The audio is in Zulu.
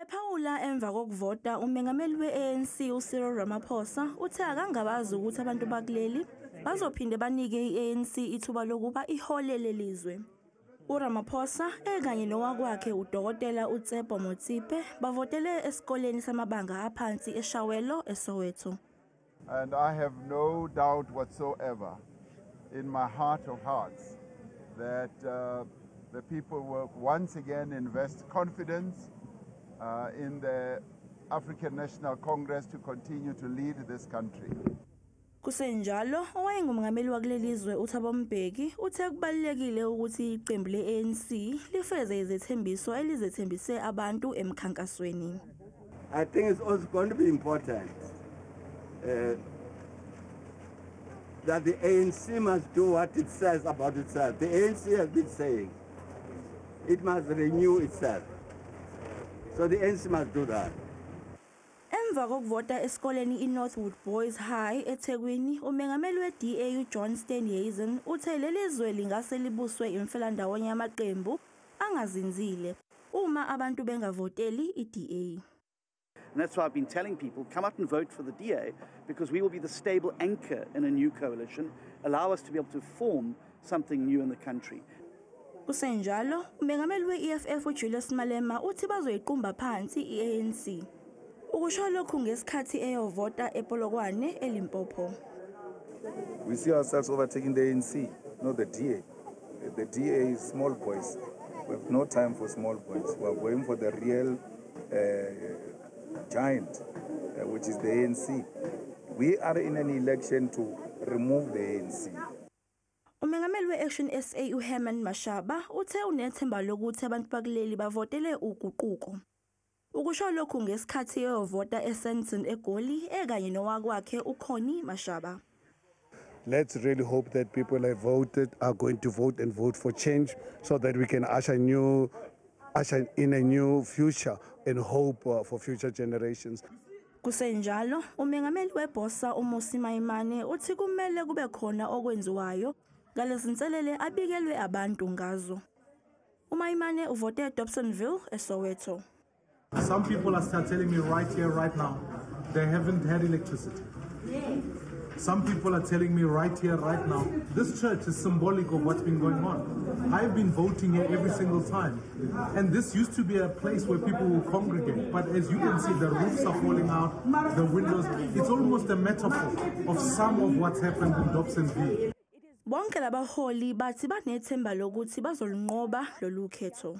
Ephawula emva kokuvota, umengameli we-ANC uCyril Ramaphosa uthe akangabazi ukuthi abantu bakuleli bazophinde banike i-ANC ithuba lokuba iholele lizwe. URamaphosa ekanye nowakwakhe uDokotela uTshepo Motsepe bavotele esikoleni samabanga aphansi eChiawelo eSoweto. And I have no doubt whatsoever in my heart of hearts that the people will once again invest confidence in the African National Congress to continue to lead this country. Kusenjalo, owayengumengameli wakuleli zwe uThabo Mbeki uthe kubalulekile ukuthi iqembu le-ANC lifeze izethembiso elizethembise abantu emkhankasweni. I think it's also going to be important that the ANC must do what it says about itself. The ANC has been saying it must renew itself. So the ANC must do that. Emva kokuvota esikoleni iNorthwood Boys High eThekwini, umengameli we-DA uJohn Steenhuisen uthe leli zwe lingase libuswe imfelandawonye yamaqembu angazinzile uma abantu bengavoteli i-DA. And that's why I've been telling people, come out and vote for the DA, because we will be the stable anchor in a new coalition, allow us to be able to form something new in the country. Kusenjalo, umengameli we-EFF uJulius Malema uthi bazoyiqumba phansi i-ANC. Ukusho lokhu ngesikhathi eyovota ePolokwane eLimpopo. We see ourselves overtaking the ANC, not the DA. The DA is small boys. We have no time for small boys. We are going for the real giant, which is the ANC. We are in an election to remove the ANC. Umengameli we-Action SA uHerman Mashaba uthe unethemba lokuthi abantu bakuleli bavotele uguquko. Ukusho lokhu ngesikhathi eyovota eSandton eGoli ekanye nowakwakhe uConnie Mashaba. Let's really hope that people have voted, are going to vote and vote for change so that we can usher in a new future and hope for future generations. Kusenjalo, umengameli weBOSA uMmusi Maimane uthi kumele kube khona okwenziwayo ngalezinselele abikelwe abantu ngazo. UMaimane uvote eDobsonville eSoweto. Some people are still telling me right here, right now, they haven't had electricity. Some people are telling me right here, right now, this church is symbolic of what's been going on. I've been voting here every single time. And this used to be a place where people will congregate. But as you can see, the roofs are falling out, the windows. It's almost a metaphor of some of what's happened in Dobsonville. Bonke labaholi bathi banethemba lokuthi bazolinqoba lolu khetho.